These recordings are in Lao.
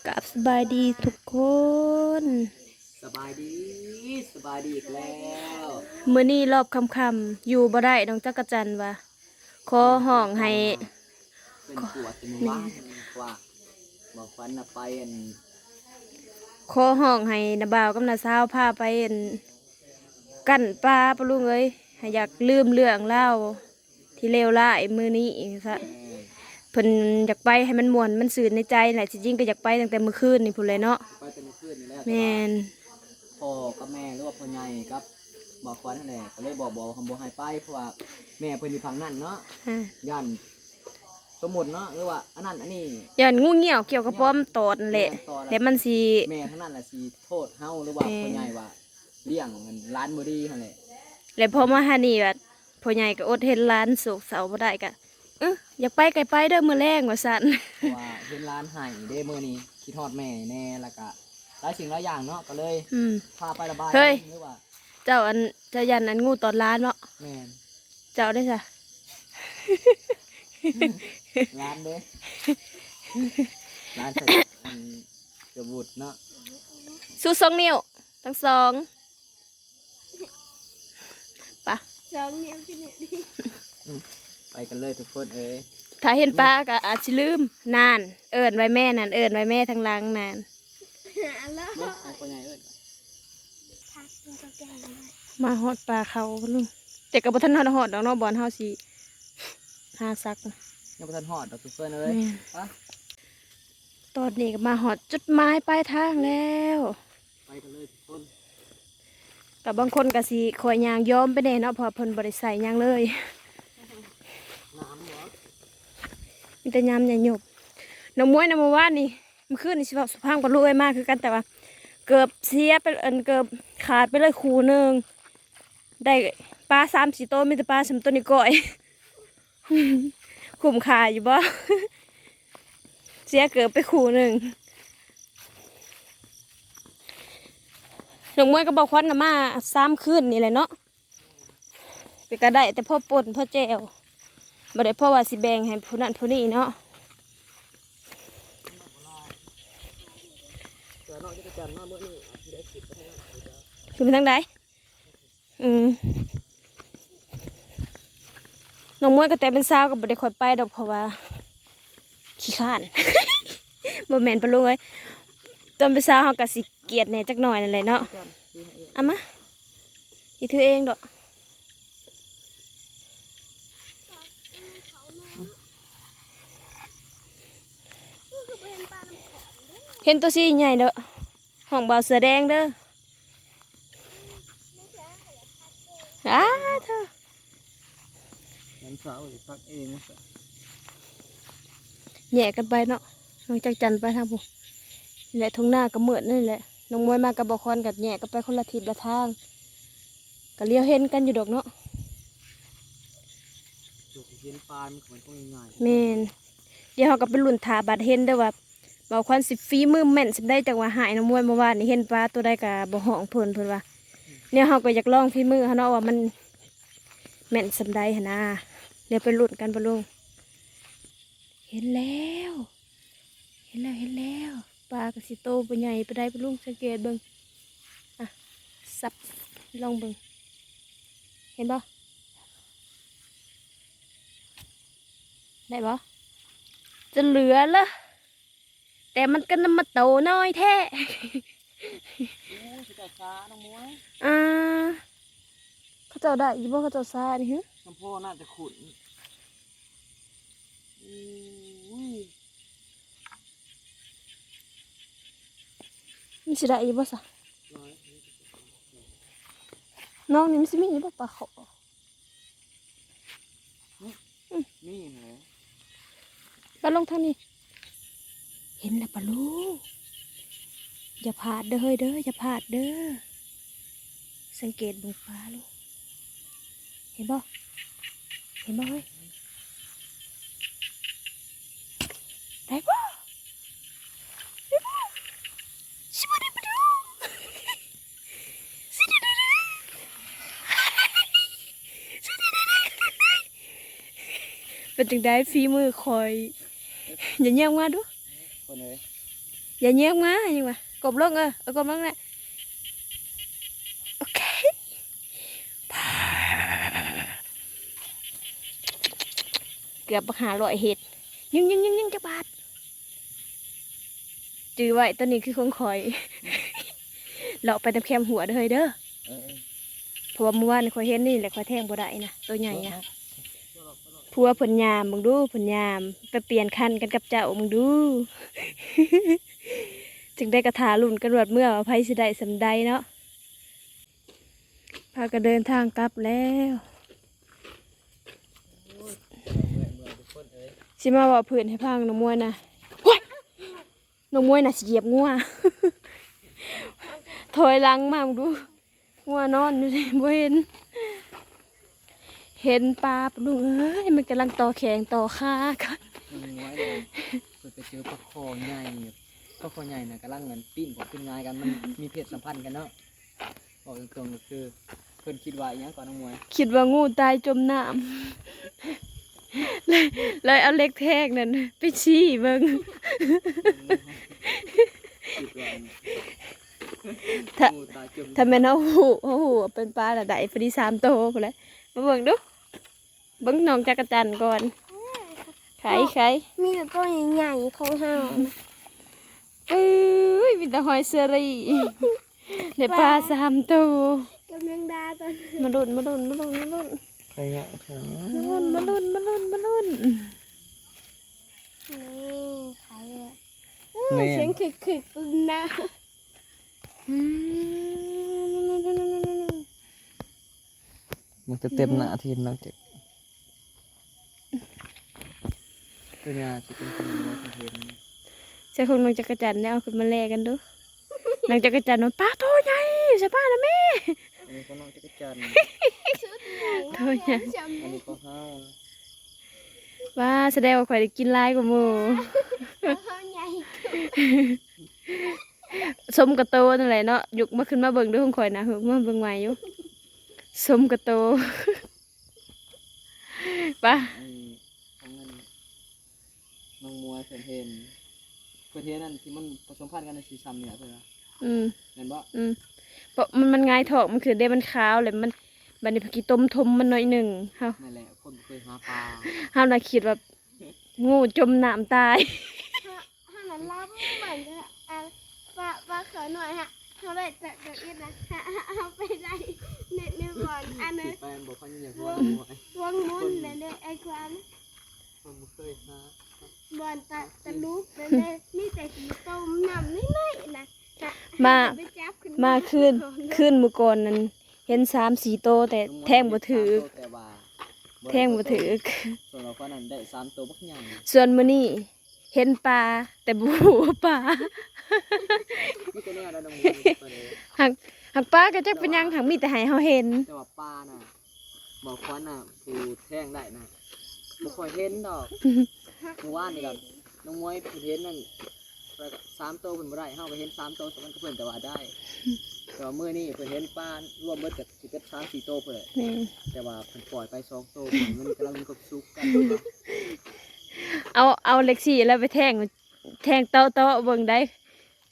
ກາບສະບາຍດີທຸກຄົນ. ສະບາຍດີ ສະບາຍດີອີກແລ້ວ. ມື້ນີ້ລອບຄ່ຳໆ ຢູ່ບໍ່ໄດ້ ນ້ອງຈັກກະຈັນວ່າ ຂໍຮ້ອງໃຫ້ ເພິ່ນກວດແຕ່ມື້ວານ ວ່າບໍ່ຝັນນະໄປອັນ ຂໍຮ້ອງໃຫ້ນ້າບ່າວກັບນ້າສາວພາໄປອັນ ກັ້ນປາ ປ້າລຸງເອີຍ ໃຫ້ຢາກລືມເລື່ອງລາວ ທີ່ເລວຮ້າຍມື້ນີ້ຊະ. ເພິ່ນຢາກໄປໃຫ້ມັນມ່ວນມັນຊື່ນໃນໃຈແຫຼະ ທີ່ຈິງກໍຢາກໄປຕັ້ງແຕ່ມື້ຄືນນີ້ພຸ້ນແຫຼະເນາະ. ໄປແຕ່ມື້ຄືນນີ້ແຫຼະ. ແມ່ນ ພໍ່ກັບແມ່ ຫຼືວ່າພໍ່ໃຫຍ່ກັບບ່າວຂວັນຫັ້ນແຫຼະ ກໍເລີຍບອກ ບອກວ່າບໍ່ໃຫ້ໄປ ເພາະວ່າແມ່ເພິ່ນຢູ່ຝັ່ງນັ້ນເນາະ. ອ່າ ຢ້ານສົມມຸດເນາະ ຫຼືວ່າອັນນັ້ນອັນນີ້ ຢ້ານງູງຽວກ່ຽວກະປອມຕອດຫັ້ນແຫຼະ. ແມ່ນ ຕອດ ແລ້ວມັນຊິ ແມ່ທາງນັ້ນລະຊິໂທດເຮົາ ຫຼືວ່າ ແມ່ນ ພໍ່ໃຫຍ່ວ່າລ້ຽງຫຼານບໍ່ດີຫັ້ນແຫຼະ. ແລ້ວພໍມາຫານີ້ບັດ ພໍ່ໃຫຍ່ກໍອົດເຫັນຫຼານໂສກເສົ້າບໍ່ໄດ້ ກໍ ເອີ ຢາກໄປກໍໄປເດີມື້ແລງ ວ່າຊັ້ນ. ເພາະວ່າເຫັນຫຼານໄຫ້ເດ້ມື້ນີ້ ຄິດຮອດແມ່ແດ່ ແລ້ວກໍຫຼາຍສິ່ງຫຼາຍຢ່າງເນາະ ກໍເລີຍ ອືມ ພາໄປລະບາຍ. ເຮີ້ຍ ຫຼືວ່າ ເຈົ້າອັນ ເຈົ້າຢ້ານອັນງູຕອດຫຼານເນາະ. ແມ່ນ ເຈົ້າເດ້ຊະ ຫຼານເດ້ ຫຼານໃສ່ອັນ ກະບຸດເນາະ ຊູສອງນິ້ວທັງສອງ. ປະ ສອງນິ້ວຄືນີ້ ອືມ ໄປກັນເລີຍທຸກຄົນເອີຍ. ຖ້າເຫັນປາກໍອາດຊິລືມ. ນັ້ນ ເອີ້ນໄວ້ແມ່ ນັ້ນ ເອີ້ນໄວ້ແມ່ທາງຫຼັງນັ້ນ. ເນາະ ໃຫ້ພໍ່ໃຫຍ່ເອີ້ນ ມາຮອດປ່າເຂົາ ແຕ່ກໍບໍ່ທັນຮອດ ຮອດດອກເນາະ ບ່ອນເຮົາຊິຫາສັກ ຍັງບໍ່ທັນຮອດດອກທຸກຄົນເອີຍ. ແມ່ນ ປະ ຕອນນີ້ກໍມາຮອດຈຸດໝາຍປາຍທາງແລ້ວ. ໄປກັນເລີຍທຸກຄົນ. ກໍບາງຄົນກໍຊິຄ່ອຍຍ່າງຢອມໄປແດ່ເນາະ ເພາະວ່າເພິ່ນບໍ່ໄດ້ໃສ່ຫຍັງເລີຍ. ນ້ຳບໍ່ ມີແຕ່ຍາມຍາຍົບ. ນ້ອງມວຍນະ ມື້ວານນີ້ ມື້ຄືນນີ້ຊິເວົ້າສູ່ຟັງ ປະລຸເອີຍ ມາຄືກັນ ແຕ່ວ່າເກີບເສຍໄປ ອັນ ເກີບຂາດໄປເລີຍຄູ່ໜຶ່ງ. ໄດ້ປາສາມສີ່ໂຕ ມີແຕ່ປາສ່ຳໂຕນີ້ກ້ອຍ. ຄຸ້ມຄ່າຢູ່ບໍ່? ເສຍເກີບໄປຄູ່ໜຶ່ງ. ນ້ອງມວຍກັບບ່າວຂວັນນະມາສາມຄືນນີ້ແຫຼະເນາະ. ກໍໄດ້ແຕ່ພໍປົ່ນພໍແຈ່ວ ບໍ່ໄດ້ພໍວ່າຊິແບ່ງໃຫ້ຜູ້ນັ້ນຜູ້ນີ້ເນາະ. ຄືໄປທາງໃດ? ອືມ ນ້ອງມວຍກໍແຕ່ເປັນສາວກໍບໍ່ໄດ້ຄ່ອຍໄປດອກ ເພາະວ່າຂີ້ຄ້ານ. ບໍ່ແມ່ນປະລຸງເອີຍ ຕອນເປັນສາວເຮົາກໍຊິກຽດແດ່ຈັກໜ້ອຍນັ້ນແຫຼະເນາະ. ເອົາມາ ຊິຖືເອງດອກ. ເຫັນໂຕສີໃຫຍ່ເດີ. ຫ້ອງບ່າວເສືອແດງເດີ. ອ້າ ເທີ ນ້ອງສາວຊິພັກເອງ. ແຍກກັນໄປເນາະ ນ້ອງຈັກຈັນໄປທາງພຸ້ນ ແລະ ທົ່ງນາກໍມືດນັ້ນແຫຼະ. ນ້ອງມວຍມາກັບບ່າວຄອນກໍແຍກກັນໄປຄົນລະທິດລະທາງ ກໍລຽວເຫັນກັນຢູ່ດອກເນາະ. ເຫັນປານມັນກໍບໍ່ງ່າຍ. ແມ່ນ. ດຽວເຮົາກໍໄປລຸ້ນຖ້າບາດເຫັນເດີວ່າ ບ່າວຄວັນຊິຝີມືແມ່ນສ່ຳໃດ ຈັ່ງວ່າຫາຍນ້ອງມວຍເມື່ອວານນີ້ ເຫັນປາໂຕໃດກໍບໍ່ຮ້ອງເພິ່ນ ເພິ່ນວ່າ. ແນວເຮົາກໍຢາກລອງຝີມືເຮົາເນາະ ວ່າມັນແມ່ນສ່ຳໃດຫັ້ນນາ. ດຽວໄປລຸ້ນກັນ ປ້າລຸງ. ເຫັນແລ້ວ ເຫັນແລ້ວ ເຫັນແລ້ວ. ປາກໍຊິໂຕບໍ່ໃຫຍ່ປານໃດ ປ້າລຸງ ສັງເກດເບິ່ງ. ອ່ະ ສັບ ລອງເບິ່ງ ເຫັນບໍ່? ໄດ້ບໍ່? ຈະເຫຼືອເລີຍ ແຕ່ມັນກໍນຳມາໂຕນ້ອຍແທ້. ໂອ້ຍ ເຂົາເຈົ້າຊ້ານ້ອງມວຍ. ອ່າ ເຂົາເຈົ້າໄດ້ຢູ່ບໍ່? ເຂົາເຈົ້າຊ້ານີ້ຫື? ນ້ຳໂພໜ້າຈະຂຸ້ນ. ໂອ້ຍ ມັນຊິໄດ້ຢູ່ບໍ່ຊະ? ນ້ອງນີ້ມັນຊິມີຢູ່ບໍ່ປາຄໍ່? ອືມ ມີແຫຼະ. ປາລຸງ ທາງນີ້ ເຫັນແລ້ວປາລຸງ. ຢ່າພາດເດີເຮີ້ຍເດີ ຢ່າພາດເດີ. ສັງເກດເບິ່ງປາລູກ ເຫັນບໍ່? ເຫັນບໍ່ເຮີ້ຍ? ໄດ້ບໍ່? ໄດ້ບໍ່? ຊິບໍ່ໄດ້ປາລູກ. ເປັນຈັ່ງໃດຝີມືຂ້ອຍ? ຢ່າຍ່າງມາດູ. ຄົນເອີຍ ຢ່າເຍືອງມາ ຍັງວ່າ ກົ້ມລົງ ເອີ ເອີ ກົ້ມລົງແຫຼະ ໂອເຄ ເກືອບບັກຫ້າຮ້ອຍເຮັດ ຍິງໆໆໆ ຈັກບາດ ຈື່ໄວ້ ໂຕນີ້ຄືຂອງຂ້ອຍ ເລາະໄປຕາມແຄມຫົວເດີເຮີຍເດີ ເອີ ເພາະວ່າມື້ວານຂ້ອຍເຫັນນີ້ແຫຼະ ຂ້ອຍແທງບໍ່ໄດ້ນະ ໂຕໃຫຍ່ນະ ຜົວເພິ່ນຍາມເບິ່ງດູ ເພິ່ນຍາມ ໄປປ່ຽນຄັນກັນກັບເຈົ້າເບິ່ງດູ ຈັ່ງໃດກໍຖ້າລຸ້ນກັນຮອດເມືອວ່າໃຜຊິໄດ້ສ່ຳໃດເນາະ ພາກັນເດີນທາງກັບແລ້ວ ຊິມາເວົ້າພື້ນໃຫ້ຟັງ ນ້ອງມວຍນະ ໂອ້ຍ ນ້ອງມວຍນະຊິຢຽບງົວ ຖອຍຫຼັງມາເບິ່ງດູ ງົວນອນຢູ່ນີ້ ບໍ່ເຫັນ ເຫັນປາ ປາລຸງເອີຍ ມັນກຳລັງຕໍ່ແຂ້ງຕໍ່ຂາກັນ ນ້ອງມວຍນະ ເພິ່ນໄປເຈີປາຄໍໃຫຍ່ ປາຄໍໃຫຍ່ນະ ກຳລັງ ອັນ ປີ້ນຜົມປີ້ນງາຍກັນ ມັນມີເພດສຳພັນກັນເນາະ ເວົ້າຕົງໆ ກໍຄື ເພິ່ນຄິດວ່າອີ່ຫຍັງເກາະ ນ້ອງມວຍ? ຄິດວ່າງູຕາຍຈົມນ້ຳ ເລີຍ ເລີຍເອົາເຫຼັກແທ່ງນັ້ນໄປຊີ້ເບິ່ງ ຄິດວ່າ ຖ້າ ງູຕາຍຈົມ ຖ້າແມ່ນເຮົາຮູ້ ເຮົາຮູ້ວ່າເປັນປາລະໄດ້ພໍດີສາມໂຕພຸ້ນແຫຼະ ມາເບິ່ງດູ ເບິ່ງນ້ອງຈັກກະຈັ່ນກ່ອນ ເອີ ໄຂ່ ເອີ ໄຂ່ ມີແຕ່ໂຕໃຫຍ່ໆຂອງເຮົາ ເອີຍ ມີແຕ່ຫອຍເຊີຣີ ໄດ້ປາສາມໂຕ ກັບແມງດາຕອນ ມາລຸ້ນ ມາລຸ້ນ ມາລຸ້ນ ມາລຸ້ນ ໄຂ່ຍະ ມາລຸ້ນ ມາລຸ້ນ ມາລຸ້ນ ນີ້ໄຂ່ ເອີ ແມ່ນ ສຽງຄຶກໆ ປຶ້ມນະ ອືມ ມັນຈະເຕັມໜ້າທີມນຳເຈັກ ຕົວຍາຊິເປັນຄົນເຫັນ ໃສ່ຂອງນ້ອງຈັກກະຈັນແລ້ວ ເອົາຂຶ້ນມາແລະກັນດູ ນ້ອງຈັກກະຈັນວ່າ ປາໂຕໃຫຍ່ ໃສ່ປານະແມ່ ອັນນີ້ຂອງນ້ອງຈັກກະຈັນ ໂຕໃຫຍ່ ອັນນີ້ຂອງເຮົາ ວ້າ ສະແດງວ່າຂ້ອຍໄດ້ກິນຫຼາຍກວ່າໝູ່ ຂອງເຮົາໃຫຍ່ ສົມກັບໂຕນັ້ນແຫຼະເນາະ ຍົກມາ ຂຶ້ນມາເບິ່ງເດີຂອງຂ້ອຍນະ ເຮີ ມາເບິ່ງໃໝ່ຢູ່ ສົມກັບໂຕ ປະ ອັນນີ້ຂອງອັນນ້ອງມວຍເພິ່ນເຫັນ ເພິ່ນເຫັນອັນທີ່ມັນປະສົມພັນກັນ ມັນຊິສ່ຳນີ້ເພິ່ນວ່າ ອືມ ແມ່ນບໍ່? ອືມ ເພາະມັນ ມັນຫງາຍທ້ອງ ມັນຄືເດ້ ມັນຂາວ ແລ້ວມັນ ບັດນີ້ເພິ່ນຂີ້ຕົມຖົມມັນໜ້ອຍໜຶ່ງ ເຮົາ ນັ້ນແຫຼະ ຄົນບໍ່ເຄີຍຫາປາ ເຮົານະຄິດວ່າ ງູຈົມນ້ຳຕາຍ ເຮົາ ເຮົານັ້ນລຳເບິ່ງເດີ ອັນ ປາ ປາຂາວໜ້ອຍຫະ ເຮົາໄດ້ແຕ່ ແຕ່ເອັດນະ ເຮົາ ເຮົາໄປໄດ້ໃນ ໃນບ່ອນອັນນັ້ນ ຊິໄປອັນບໍ່ ເຂົາຍັງຢາກ ວ ວ່າ ວງມົນນັ້ນເດ້ ໄອ້ຄວາມ ມັນບໍ່ເຄີຍຫາ ບ່ອນຕະ ຕະຫຼຸບນັ້ນເດ້ ມີແຕ່ຂີ້ຕົມນ້ຳນ້ອຍໆນະ ມາ ມາຄືນ ຄືນມື້ກ່ອນນັ້ນ ເຫັນສາມສີ່ໂຕ ແຕ່ແທງບໍ່ຖືກ ແຕ່ວ່າ ແທງບໍ່ຖືກ ສ່ວນວ່າຂອງນັ້ນໄດ້ສາມໂຕບັກໃຫຍ່ ສ່ວນມື້ນີ້ເຫັນປາ ແຕ່ບໍ່ຮູ້ວ່າປາ ມີແຕ່ແນວໃດ ນ້ອງ ປາເດ້ ຫາກ ຫາກປາກໍຈັກເປັນຫຍັງ ຫາກມີແຕ່ໃຫ້ເຮົາເຫັນ ແຕ່ວ່າປານະ ໝໍຂວັນນະ ຜູ້ແທງໄດ້ນະ ບໍ່ຄ່ອຍເຫັນດອກ ມື້ວານນີ້ກໍນ້ອງມວຍເພິ່ນເຫັນນັ້ນ ສາມໂຕເພິ່ນບໍ່ໄດ້ ເຮົາກໍເຫັນສາມໂຕ ມັນກໍເພິ່ນແຕ່ວ່າໄດ້ ແຕ່ວ່າມື້ນີ້ເພິ່ນເຫັນປາລວມເບິດກໍຊິເປັນສາມສີ່ໂຕພຸ້ນແຫຼະ ແມ່ນ ແຕ່ວ່າເພິ່ນປ່ອຍໄປສອງໂຕ ເພິ່ນ ມັນກຳລັງມີຄວາມສຸກກັນ ເອົາ ເອົາເຫຼັກສີ່ແລ້ວໄປແທງ ແທງເຕາະໆເບິ່ງໄດ໋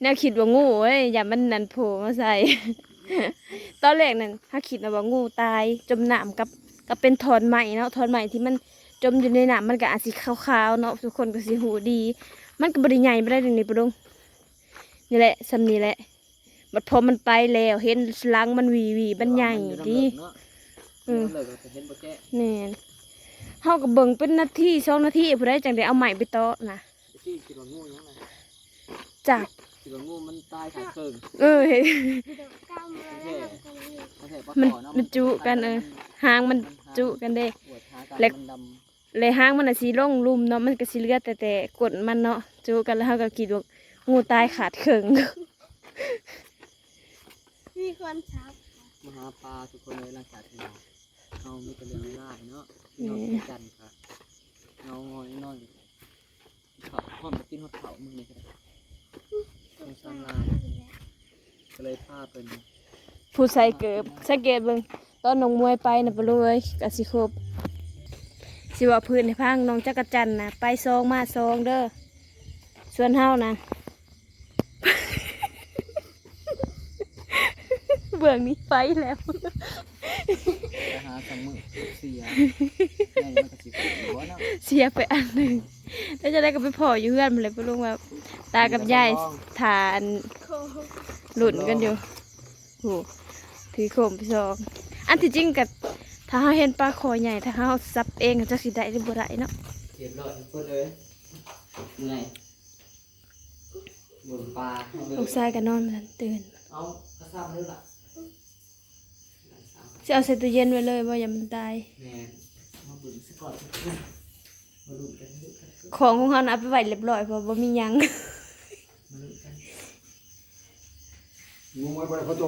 ແນວຄິດວ່າງູເວີຍ ຢ້ານມັນນັ້ນໂຜ່ມາໃສ່ ຕອນແລກນັ້ນເຮົາຄິດນະວ່າງູຕາຍຈົມນ້ຳ ກັບ ກັບເປັນທ່ອນໄມ້ເນາະ ທ່ອນໄມ້ທີ່ມັນຈົມຢູ່ໃນນ້ຳ ມັນກໍອາດຊິຂາວໆເນາະ ທຸກຄົນກໍຊິຮູ້ດີ ມັນກໍບໍ່ໄດ້ໃຫຍ່ປານໃດເດນີ້ປາລຸງ ນີ້ແຫຼະ ສ່ຳນີ້ແຫຼະ ບັດພໍມັນໄປແລ້ວ ເຫັນຫຼັງມັນຫວີໆ ມັນໃຫຍ່ ແຕ່ວ່າມັນຢູ່ນ້ຳເລິກເນາະ ເອີ ຢູ່ນ້ຳເລິກກໍເຫັນບໍ່ແຈ້ງ ແມ່ນ ເຮົາກໍເບິ່ງເປັນນາທີສອງນາທີພຸ້ນໃດ໋ ຈັ່ງໄດ້ເອົາໄມ້ໄປເຕາະນະ ແຕ່ກີ້ຄິດວ່າງູຫຍັງນະ ຈັກ ຄິດວ່າງູມັນຕາຍຂາດເຄິ່ງ ເອີ ແທ້ ມັນ ມັນຈຸກັນ ເອີ ຫາງມັນຈຸກັນເດ້ ແລ້ວຫາງມັນນະຊິລົງລຸ່ມເນາະ ມັນກໍຊິເຫຼືອແຕ່ ແຕ່ກົ້ນມັນເນາະ ຈຸກັນ ແລ້ວເຮົາກໍຄິດວ່າງູຕາຍຂາດເຄິ່ງ ມີຄົນສັບ ມາຫາປາທຸກຄົນເອີຍ ຫຼັງຈາກທີ່ວ່າເຮົາມີແຕ່ເລື່ອງຮ້າຍໆເນາະ ແມ່ນ ເຮົາຈັນກະ ເຮົາງອຍນ້ອຍ ເຂົ້າ ພ້ອມຈະກິນຮອດເຂົ້າມື້ນີ້ກໍໄດ້ ສົງສານຫຼາຍ ກໍເລີຍພາເພິ່ນ ຜູ້ໃສ່ເກີບ ສັງເກດເບິ່ງ ຕອນນ້ອງມວຍໄປນະ ປາລຸງເອີຍ ກະຊິຄົບ ຊິເວົ້າພື້ນໃຫ້ຟັງ ນ້ອງຈັກກະຈັນນະ ໄປສອງມາສອງເດີ ສ່ວນເຮົານະ ເບື້ອງນີ້ໄປແລ້ວ ໄປຫາສາມມື້ເສຍ ແມ່ນມັນກໍຊິໄປຢູ່ບໍ່ເນາະ ເສຍໄປອັນໜຶ່ງ ແລ້ວຈັ່ງໃດກໍໄປພໍ້ຢູ່ເຮືອນພຸ້ນແຫຼະ ປ້າລຸງວ່າ ຕາກັບຍາຍຖ້າອັນ ລຸ້ນກັນຢູ່ ໂອ້ ຖືໂຄມໄປສອງ ອັນທີ່ຈິງກໍ ຖ້າເຮົາເຫັນປາຄໍໃຫຍ່ ຖ້າເຮົາສັບເອງ ຈັກຊິໄດ້ຫຼືບໍ່ໄດ້ເນາະ ຮຽບຮ້ອຍທຸກຄົນເອີຍ ເມື່ອຍ ເບິ່ງປາເຮົາເລີຍ ລູກຊາຍກໍນອນບໍ່ທັນຕື່ນ ເອົາ ກະຊຳເລີຍລະ ຊິເອົາໃສ່ຕູ້ເຢັນໄວ້ເລີຍບໍ່ ຢ້ານມັນຕາຍ ແມ່ນ ມາເບິ່ງຊະກ່ອນ ມາລຸ້ນກັນ ຂອງຂອງເຮົານະ ເອົາໄປໄວ້ຮຽບຮ້ອຍ ເພາະວ່າບໍ່ມີຫຍັງ ມາລຸ້ນກັນ ງູມາບໍ່ໄດ້ພໍໂຕ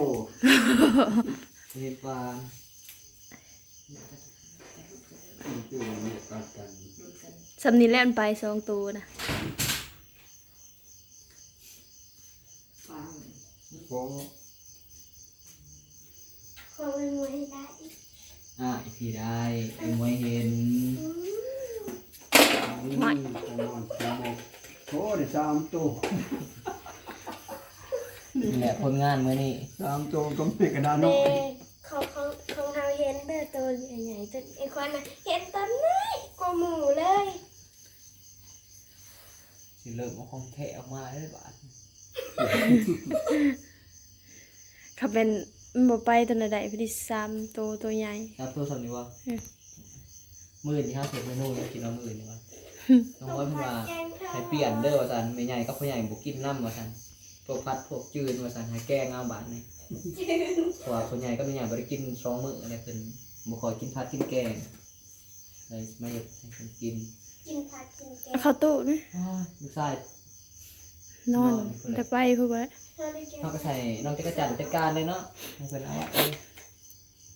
ເຫັນປາ ມັນຄືວ່າມີອາກາດກັນ ສ່ຳນີ້ແຫຼະ ມັນໄປສອງໂຕນະ ບໍ່ ຂອງໄອ້ມວຍໄດ້ ອ້າຍພີ່ໄດ້ ໄອ້ມວຍເຫັນ ອືມ ຂອງມັນຂອງມັນ ໂອ້ ໄດ້ສາມໂຕ ນີ້ແຫຼະຜົນງານມື້ນີ້ ສາມໂຕກໍມີກະດານເນາະ ແມ່ ຂອງ ຂອງ ຂອງເຮົາເຫັນເດີ ໂຕໃຫຍ່ໆ ໂຕໄອ້ຂວັນນະ ເຫັນໂຕນ້ອຍກວ່າໝູ່ເລີຍ ຊິເລີ່ມເອົາຂອງແທ້ອອກມາເລີຍບາດ ຄັນແມ່ນມັນບໍ່ໄປໂຕໃດໄດ້ ພໍດີສາມໂຕ ໂຕໃຫຍ່ ສາມໂຕສ່ຳນີ້ບໍ່? ອືມ ມື້ອື່ນນີ້ເຮົາເຮັດເມນູຫຍັງກິນເນາະ ມື້ອື່ນນີ້ວ່າ ນ້ອງນ້ອຍເພິ່ນວ່າໃຫ້ປ່ຽນເດີວ່າຊັ້ນ ແມ່ໃຫຍ່ກັບພໍ່ໃຫຍ່ບໍ່ກິນນຳວ່າຊັ້ນ ພວກຜັດພວກຈືນວ່າຊັ້ນ ໃຫ້ແກງເອົາບາດນີ້ ເພາະວ່າພໍ່ໃຫຍ່ກັບແມ່ໃຫຍ່ບໍ່ໄດ້ກິນສອງມື້ແລ້ວ ເພິ່ນບໍ່ຄ່ອຍກິນຜັດກິນແກງ ເລີຍມາເຮັດໃຫ້ເພິ່ນກິນ ກິນຜັດກິນແກງ ເອົາເຂົ້າຕູ້ນະ ອ້າ ລູກຊາຍ ນອນ ນອນ ແຕ່ໄປພຸ້ນແຫຼະ ເຮົາກໍໃຫ້ນ້ອງຈັກກະຈັນຈັດການເລີຍເນາະ ໃຫ້ເພິ່ນເອົາໄວ້ເລີຍ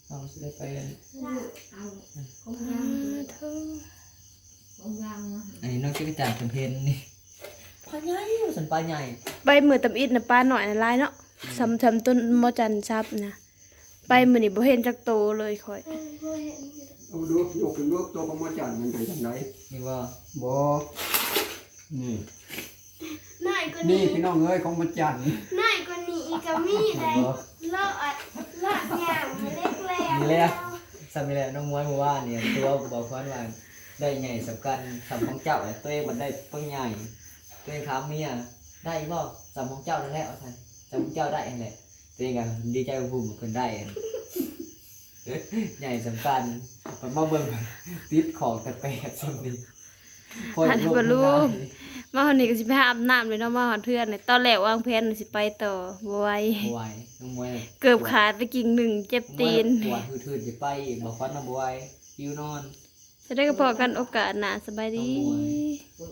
ເຮົາຊິໄດ້ໄປ ເອົາຂອງຍາງ ເອີ ໂທ້ ຂອງຍາງມາ ອັນນີ້ນ້ອງຈັກກະຈັນເພິ່ນເຫັນນີ້ ປາໃຫຍ່ ຊັ້ນປາໃຫຍ່ ໄປມື້ຕຳອິດນະ ປານ້ອຍນະຫຼາຍເນາະ ອືມ ສ່ຳ ສ່ຳຕົ້ນໝໍຈັນສັບນະ ໄປມື້ນີ້ບໍ່ເຫັນຈັກໂຕເລີຍຂ້ອຍ ເອີ ບໍ່ເຫັນ ເອົາດູ ຍົກຂຶ້ນດູ ໂຕຂອງໝໍຈັນມັນເປັນຈັ່ງໃດ ນີ້ບໍ່? ບໍ່ ນີ້ ນ້ອຍກວ່ານີ້ ນີ້ພີ່ນ້ອງເອີຍ ຂອງໝໍຈັນ ນ້ອຍກວ່ານີ້ອີກກໍມີໄດ໋ ບໍ່ ເລາະ ເລາະຍ່າງເລັກແລ້ວ ນີ້ແຫຼະ ສ່ຳນີ້ແຫຼະ ນ້ອງມວຍມື້ວານນີ້ ຕົວະບໍ່ຄວນວ່າໄດ້ໃຫຍ່ສ່ຳກັນ ສ່ຳຂອງເຈົ້າ ແລະ ຕົວເອງມັນໄດ້ປຶ້ງໃຫຍ່ ຕົວເອງຖາມເມຍ ໄດ້ບໍ່? ສ່ຳຂອງເຈົ້ານັ້ນແຫຼະ ວ່າຊັ້ນ ສ່ຳຂອງເຈົ້າໄດ້ຫັ້ນແຫຼະ ຕົວເອງກໍດີໃຈພູມເພິ່ນໄດ້ ໃຫຍ່ສ່ຳກັນ ມາເບິ່ງ ຕິດຂອງແຕ່ແປດສ່ຳນີ້ ອັນນີ້ບໍ່ຮູ້ ມາຮອດນີ້ກໍຊິໄປຫາອາບນ້ຳເລີຍເນາະ ມາຮອດເຮືອນນີ້ ຕອນແລກວາງແຜນວ່າຊິໄປຕໍ່ ບໍ່ໄຫວ ບໍ່ໄຫວ ນ້ອງມວຍ ເກີບຂາດໄປກິ່ງໜຶ່ງ ເຈັບຕີນ ປວດ ປວດຫືດໆ ຊິໄປອີກ ບໍ່ຄວັນນຳບໍ່ໄຫວ ຫິວນອນ ຈະໄດ້ກໍພໍ້ກັນໂອກາດໜ້າ ສະບາຍດີ ນ້ອງມວຍ